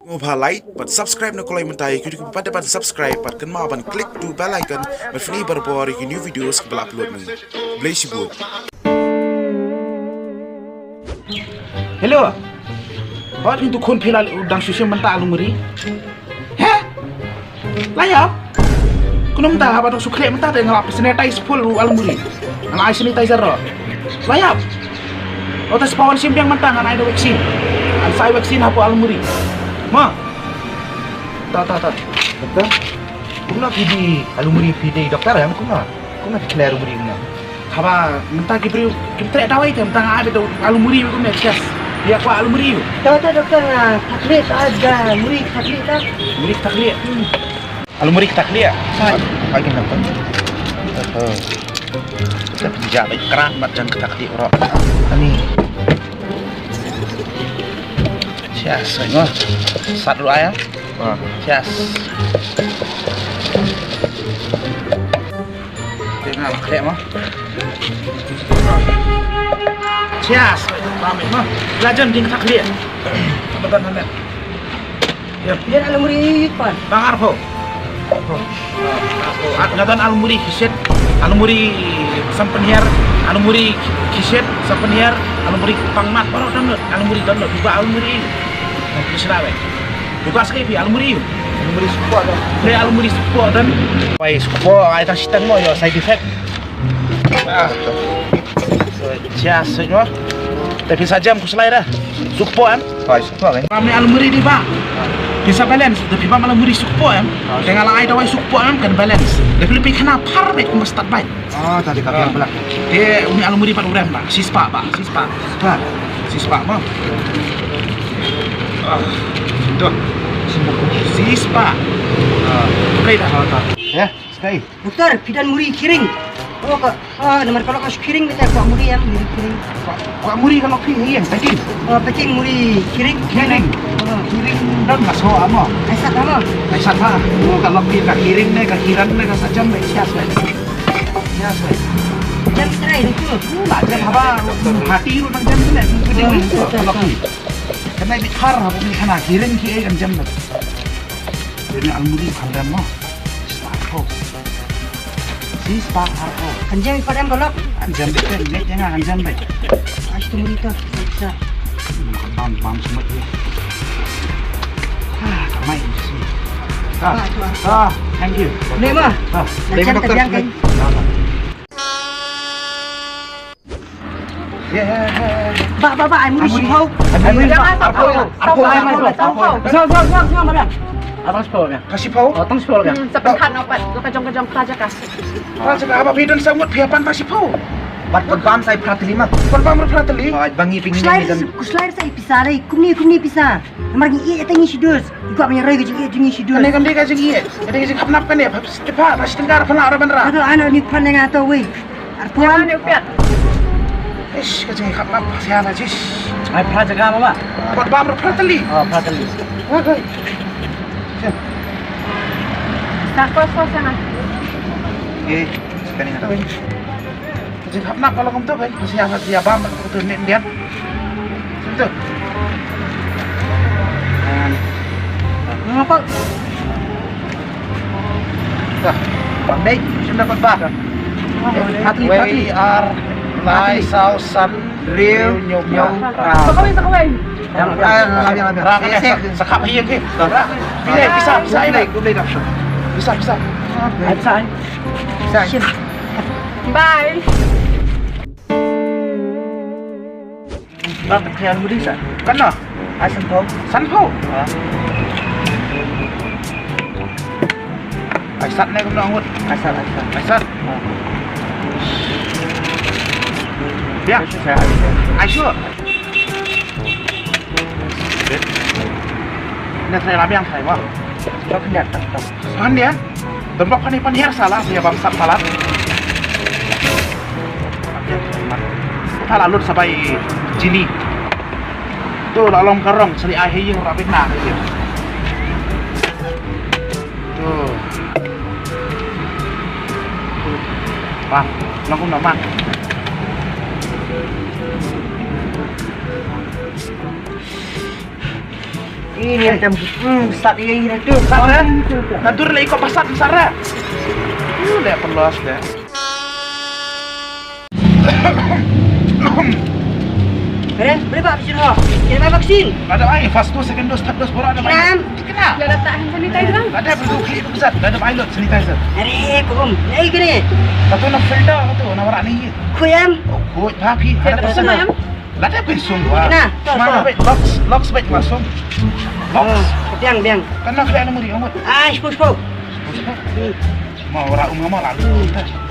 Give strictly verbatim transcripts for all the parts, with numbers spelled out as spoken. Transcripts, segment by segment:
Mo ba like bad subscribe na kloi mynta ïa ki, ki pat ban subscribe bad kynmaw ban click to bell icon ban pynmih barabor ïa ki new videos kiba la upload mynta. Bless you both. Hello. Hot ni tu khun phi la dang shu shim mynta alumuri. He? La ïap? Kumno mynta haba dang shu khleh mynta te nga la sanitize full u alumuri. Nga la ai sanitizer ruh. La ïap? Ota spa wan shim biang mynta ngan ai da vaccine. Ngan sa ai vaccine hapoh alumuri. Ma. Ta ta ta. Doktor. Kumno phi dei alumuri phi dei doktor em kumno? Kumno phi khleh alumuri kumno? Haba mynta ki briew kim treh dawai te mynta nga ai da alumuri kumne test. Ïa kwah alumuri. Ta ta doktor, ah, thaklieh ta da muri thaklieh ta. Muri thaklieh. Hmm. Alumuri thaklieh. Hai. Hai kin nang. Oh. Kita pinjam ai kra mat jan thaklieh ro. Ani. Yes, no. Sat ruh ai. Ah. Yes. Te nga lak leh mo. Cheers. Pamit mo. La jan ding thaklieh. Betul hangne. Ya. Dia nak alumuri pan. Bang arphew. At nga don alumuri khishet, alumuri sampynhiar, alumuri khishet, sampynhiar, alumuri pangmat baroh don, alumuri don, ba alumuri. Khisra bai. Buka skai phi alumuri. Alumuri support don. Phi alumuri support don. Bai support ai ta sitang mo ïa side effect. Ah. Cheers mo. Te phi sa jam khuslai da. Sukpo em? Hooid, sukpo em. Phi bam alumuri dei ba. Phi sa balance, te phi bam alumuri sukpo em? Te nga la ai dawai sukpo em kan balance. Te phi leh phi khana phar beit kumba stad beit. Ah, tadi ka biang pala. Te uni alumuri pat u rem ba. Shispah ba, shispah. Shispah. Shispah mo. Ah, tu. Shispah. Ah. Okey dah. Ya, sekali. Doktor, phi don muri khiriñ. Oh, ka, ah, namar ka lok ka shu khiriñ beit, kwah muri em, muri khiriñ. Kwah, kwah muri ka lok phi ïeng, packing. Oh, packing muri khiriñ. Khiriñ. Oh. Khiriñ don ka soh mo. Ai sat mo. Ai sat ha. Oh, ka lok phi ka khiriñ ne, ka khiran ne, ka sa jam beit, cheers beit. Cheers beit. Jam trai dei tu. La jam haba, hati ruh nang jam ne, ka ding ne, ka lok phi. Kan ai beit har haba phi khana khiriñ ki ei kan jam beit. Dei ne almuri phan dam mo. Sparkle. Si sparkle. Kan jam pat em ka lok. Kan jam beit, kan jam beit, kan jam beit. Ai tu monitor. Sa. Bam bam semua dia. Ah, kamai sih. Ah, ah, thank you. Ni mah. Ah, ni mah doktor. Ba ba ba, ai muri shiphew. Jangan, sawphew. Sawphew. Sawphew. Sawphew. Sawphew. Tang shiphew. Oh, tang shiphew. Hmm, sa pynkhih noh pat. Ka jong ka jong ka jaka. Ka jaka ba phi don saw ngut phi hap ban tang shiphew. Bad pynbam sa phra tylli ma. Pynbam ruh phra tylli. Oh, ba ngi phi ngi. Khuslai sa pisa dei. Kumne kumne pisa. Namar ngi ïeit ïa ngi shi dus. Ngi kwah ban ïaroi ka jingïeit jong ngi shi dus. Kane kam dei ka jingïeit. Kane ka jingkhapnap kane. Hap step ha, na shi tyngka ra phan la ra ban ra. Ato ano ni phan nga to wei. Arphew. Ish, ka jingkhapnap sia na jish. Ai phra jaka mama. Kot bam ruh phra tylli. Oh, phra tylli. Okay. Sa ko so sana. Okay, sekarang ada. Jingkhapnap ka long kumto, bhai. Masi ïa, masi ïa bam kumto ne Indian. Kumto. Ngapa? Dah, bam dei, shu dapat bah. Hati, hati. Wei ar lai saw san riu nyum nyum. Sakawai, sakawai. Yang, yang, yang, yang. Rak, rak, rak, sak, sakap hiang ke. Rak. Pilih, bisa, bisa, ini. Bisa, bisa. Bisa. Bye. Ba ka khia almuri sa. Kan no? Ai sanphew. Sanphew? Ha. Ai sat ne kumno ngut? Ai sat, ai sat. Ai sat? Ha. Ya. Ai sat, ai sat. Ai sat. Ina trai labiang trai wa. Tok khyndiat, tok, tok. Khyndiat? Don bok khyndiat pynhiar sala, sia bam sat palat. Pha la lut sa bai jini. Tu la long ka rong, sli ai hei ïing rabit na. Tu. Bam, long kum na mak. Ini tem hmm sat ini tu sat eh. Nadur lagi kau pasat besar eh. Ini dah pelas dah. Are, boleh ba bisin ho? Kena ba vaksin? Ada ai first dose, second dose, third dose, baru ada ai. Nam. Kena. Ada tak hand sanitizer? Ada perlu klik tu besar. Ada pilot sanitizer. Are, kum. Ai kene. Satu na filter tu, na warak ni. Kuyam. Oh, khuid tapi. Ada pesan. Lada phi sum wa. Kena, to, to. Locks, locks bait ma sum. Locks. Biang, biang. Kan na khleh na muri ngut. Ai, shu, shu. Ma ora um ma la.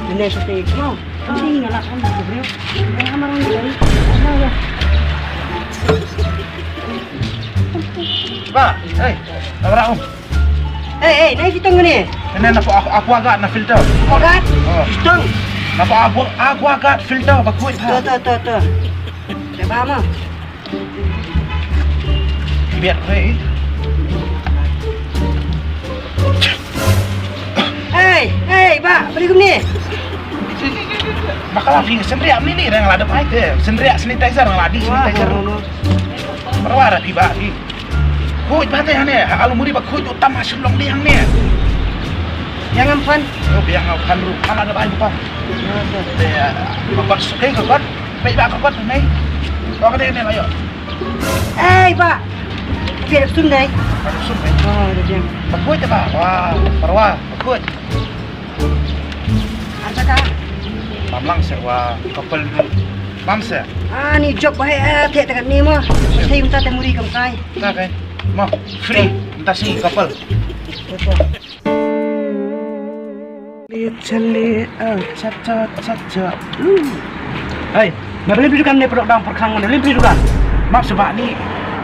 Benda sate. Mau. Penting ngalak kan briew. Ba, hey, ora um. Hey, hey, nai sitong ni. Ini na aqua guard na filter. Aqua guard? Sitong. Na aqua aqua guard filter ba khuid. To, to, to, to. Te ba ma. Biar khuid. Hey, hey, ba, beli gum ni. Bakal afi sendiri ni ni rang lada pai te. Sendiri sanitizer ladi sanitizer. Perwara pi ba pi. Khuid ba te hane, ha alumuri ba khuid utam ha Shillong di hangne. Yang am phan? Oh, biang am phan ru. Mana ada bai pa. Te, ba kot sukai ka kot. Bai ba ka kot nei. Ko ka dei ne la yo. Ei ba. Biar sum dei. Ba sum dei. Oh, dia biang. Ba khuid ba. Wah, perwa. Ba khuid. Arja ka. Bam lang se wa couple. Bam se. Ah, ni job ba hai ah, te ta ni mo. Sai unta te muri kam kai. Ta kai. Mo, free. Unta si couple. Chale, chale, ah, cha, cha, cha, cha. Hai, na beli beli dukan ni produk dang perkhang ni, beli beli dukan. Map sebab ni,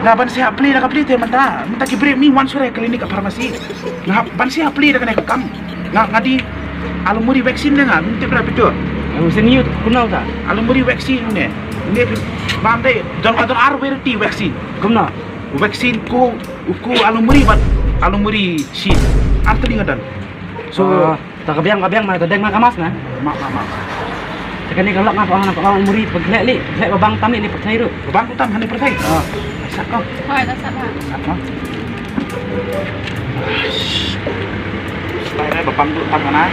na ban siap beli, na ka beli te menta, menta ki beri ni wan sore klinik ka farmasi. Nga ban siap beli da kane ka kam. Nga ngadi alumuri vaksin ne nga, minti berapa itu? Vaksin ni kumno ta? Alumuri vaksin ne. Ne bam dei don ka don ar verity vaksin. Kumno? Vaksin ko ko alumuri bat alumuri shi. Ar tadi ngadan. So ta ka biang ka biang ma ta deng ma ka mas na. Ma ma ma. Ta kane ka lok nga ka ong na ka ong muri pyrthei li, pyrthei ba bang tam li ni pyrthei ruh. Ba bang tam hani pyrthei. Ah. Sat ko. Hoi, ta sat ha. Sat ko. Bai re ba bang tu tam kana.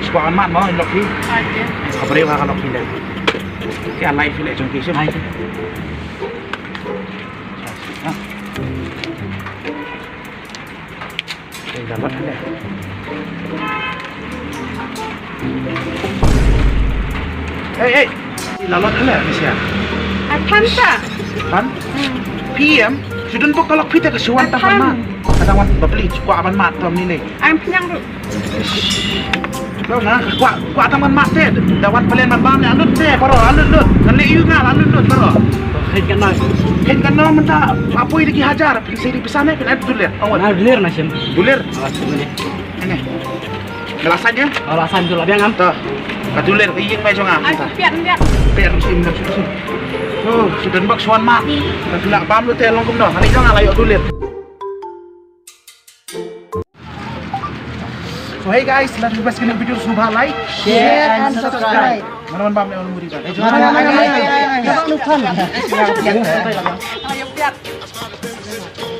Swa amat mo lok hi. Hoi, ya. Ka breu ha ka lok hi le. Ka live hi le jong ki sim. Hai. Hey, hey. Lalot le ni sia. Atan ta. Pan? P M. Sudun bok kalok pita ke suan ta pan ma. Kadang wan bapli kwa ban mat tom ni le. Am piang ru. Lo nga kwa kwa tang man mat te. Da wan palen man bam ne anut te paro anut lut. Kan le yu nga anut lut paro. Khin kan na. Khin kan na man ta apoi lagi hajar. Pin seri pesan eh pin ad dulir. Awan. Na dulir na sim. Dulir. Awas dulir. Ini. Ngelasan ya? Ngelasan tu lah biang am. Tuh. Ka dulir ka ing mai jong am. Ai piat piat. Piat sim sim sim. Oh, sudah bak suan mak. Ka dulir bam lu te long kum doh. Hari jong ala yok dulir. So hey guys, lada phi bas kane ka video sngewbha like, share and subscribe. Mana man bam ne ong muri ba. Mana mana mana. Mana mana mana.